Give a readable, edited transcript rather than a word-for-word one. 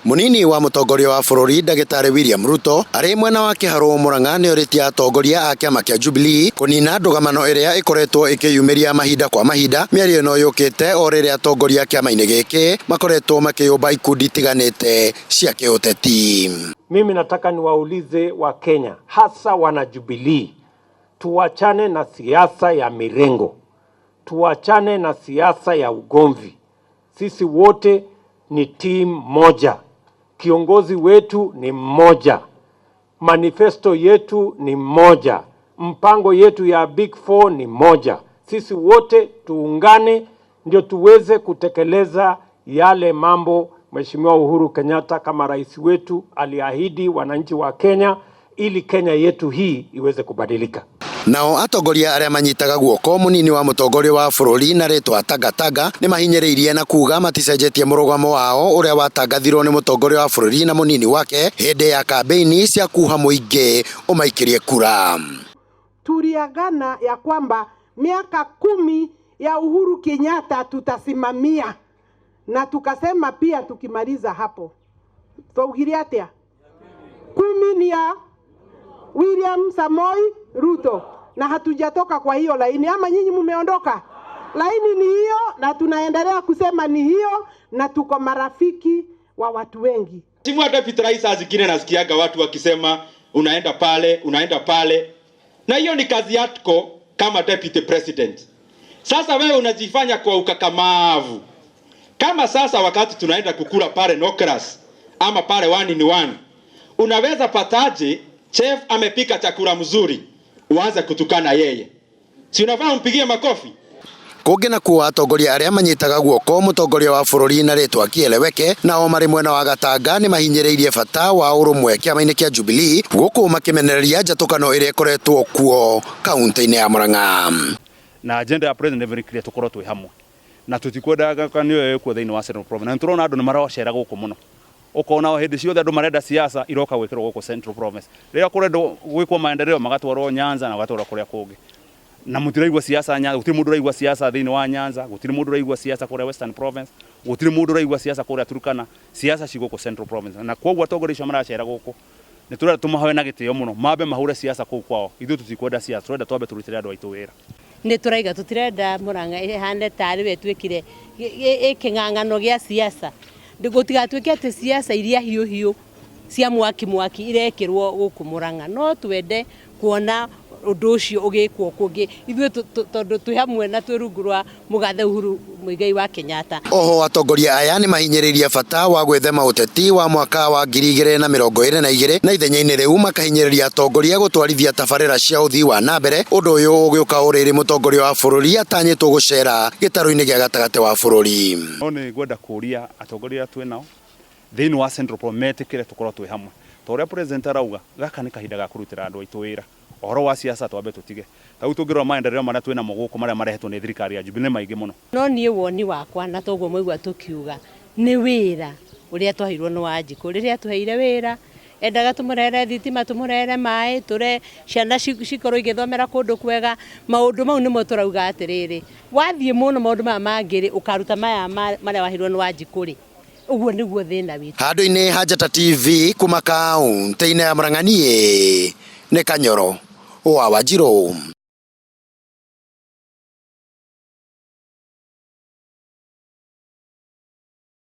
Munini wa mũtongoria wa bũrũri Ndagĩtarĩ William Ruto arĩ mwena wa Kĩharũ Murang'a nĩorĩtie atongoria a kĩama kĩa Jubilee kũnina ndũgamano ĩrĩa ĩkoretwo ĩkĩyumĩria mahinda kwa mahinda. Mĩario ĩno yũkĩte o rĩrĩa atongoria kĩama-inĩ gĩkĩ makoretwo makĩyũmba ikundi itiganĩte cia kĩũteti. Mimi nataka niwaulize wa Kenya, hasa wana Jubilee, tuachane na siasa ya mirengo, tuachane na siasa ya ugomvi. Sisi wote ni timu moja, kiongozi wetu ni mmoja, manifesto yetu ni moja, mpango yetu ya Big Four ni moja. Sisi wote tuungane ndio tuweze kutekeleza yale mambo Mheshimiwa Uhuru Kenyatta kama rais wetu aliahidi wananchi wa Kenya ili Kenya yetu hii iweze kubadilika. Nao atongoria arĩa manyitaga guoko mũnini wa mũtongoria wa bũrũri na rĩtwa Tangatanga nĩ mahinyĩrĩirie na kuga maticenjetie mũrũgamo wao ũrĩa watangathirwo nĩ mũtongoria wa bũrũri na mũnini wake hĩndĩ ya kambĩini cia kuha mũingĩ ũmaikĩrie kura. Tuliagana ya kwamba miaka 10 ya Uhuru Kenyatta tutasimamia, na tukasema pia tukimaliza hapo twaugire atia 10 ni ya William Samoi Ruto, na hatujatoka kwa hiyo laini. Ama nyinyi mumeondoka? Laini ni hiyo, na tunaendelea kusema ni hiyo, na tuko marafiki wa watu wengi. Mheshimiwa Deputy Rais, saa zingine nasikiaga watu wakisema unaenda pale, unaenda pale, na hiyo ni kazi yako kama Deputy President. Sasa wewe unajifanya kwa ukakamavu. Kama sasa wakati tunaenda kukula pale Nokras ama pale one in one, unaweza pataje chef amepika chakula mzuri uanze kutukana yeye? Si unafaa umpigie makofi? Kũngĩ nakuo atongoria arĩa manyitaga guoko mũtongoria wa bũrũri na rĩtwa Kieleweke nao marĩ mwena wa Gatanga nĩ mahinyĩrĩirie bata wa ũrũmwe kĩama-inĩ kĩa Jubilee gũkũ makĩmenereria njatũkano ĩrĩa ĩkoretwo kuo kaunti-inĩ ya Murang'a. Na agenda ya president nĩ very clear, tukorwo twĩ hamwe na tũtikwendaga kanio ĩkuo thĩinĩ wa Central Province, na nĩtũrona andũ nĩ maracera gũkũ mũno, ũkona o hĩndĩ ciothe andũ marenda siasa iroka gwĩkĩrwo gũkũ Central Province. Rĩrĩa kũrendwo gwĩkwo maendeleo magatwarwo Nyanza na magatwarwo kũrĩa kũngĩ, na mũtiraigua siasa Nyanza. Gũtirĩ mũndũ ũraigua siasa thĩinĩ wa Nyanza, gũtirĩ mũndũ ũraigua siasa kũrĩa Western Province, gũtirĩ mũndũ ũraigua siasa kũrĩa Turkana. Siasa ci gũkũ Central Province, na koguo atongoria acio maracera gũkũ nĩ tũrenda tũmahoe na gĩtĩo mũno mambe mahũre siasa kũu kwao. Ithuĩ tũtikwenda siasa, tũrenda twambe tũrutĩre andũ aitũ wĩra. Nĩ tũraiga tũtirenda Murang'a ĩhane tarĩ we ĩtuĩkire kĩng'ang'ano gĩa siasa, gũtigatuĩke atĩ siasa iria hiũ hiũ cia mwaki mwaki irekĩrwo gũkũ Murang'a. No twende kuona ũndũ ũcio ũgĩkwo kũngĩ, ithuĩ tondũ twĩ hamwe na twĩ rungu rwa mũgathe Uhuru Muigai wa Kenyatta. Oho atongoria aya nĩ mahinyĩrĩirie bata wa gwĩthema ũteti wa mwaka wa 2022, na ithenya-inĩ rĩu makahinyĩrĩria atongoria gũtwarithia tabarĩra cia ũthii wa na mbere. Ũndũ ũyũ ũgĩũka o rĩrĩ mũtongoria wa bũrũri atanyĩtwo gũcera gĩtarũ-inĩ gĩa gatagatĩ wa bũrũri. No nĩ ngwenda kũria atongoria arĩa twĩ nao thĩinĩ wa Central Province metĩkĩre tũkorwo twĩ hamwe, ta ũrĩa president arauga, gaka nĩ kahinda ga kũrutĩra andũ aitũ wĩra. Ũhoro wa siasa twambe tũtige. Ta rĩu tũngĩrora maendeleo marĩa twĩ namo gũkũ, marĩa marehetwo nĩ thirikari ya Jubilee, nĩ maingĩ mũno. No niĩ woni wakwa, na toguo mwaigua tũkiuga, nĩ wĩra ũrĩa twaheirwo nĩ Wanjikũ. Rĩrĩa atũheire wĩra, endaga tũmũrehere thitima, tũmũrehere maĩ, tũre ciana cikorwo igĩthomera kũndũ kwega. Maũndũ mau nĩmo tũrauga atĩrĩrĩ, wathiĩ mũno maũndũ maya mangĩ rĩ, ũkaruta maya marĩa waheirwo nĩ Wanjikũ rĩ, ũguo nĩguo thĩna witũ. Handũ-inĩ ha Njata TV kuma kaunti-inĩ ya Murang'a, niĩ nĩ Kanyoro wa Wanjirũ.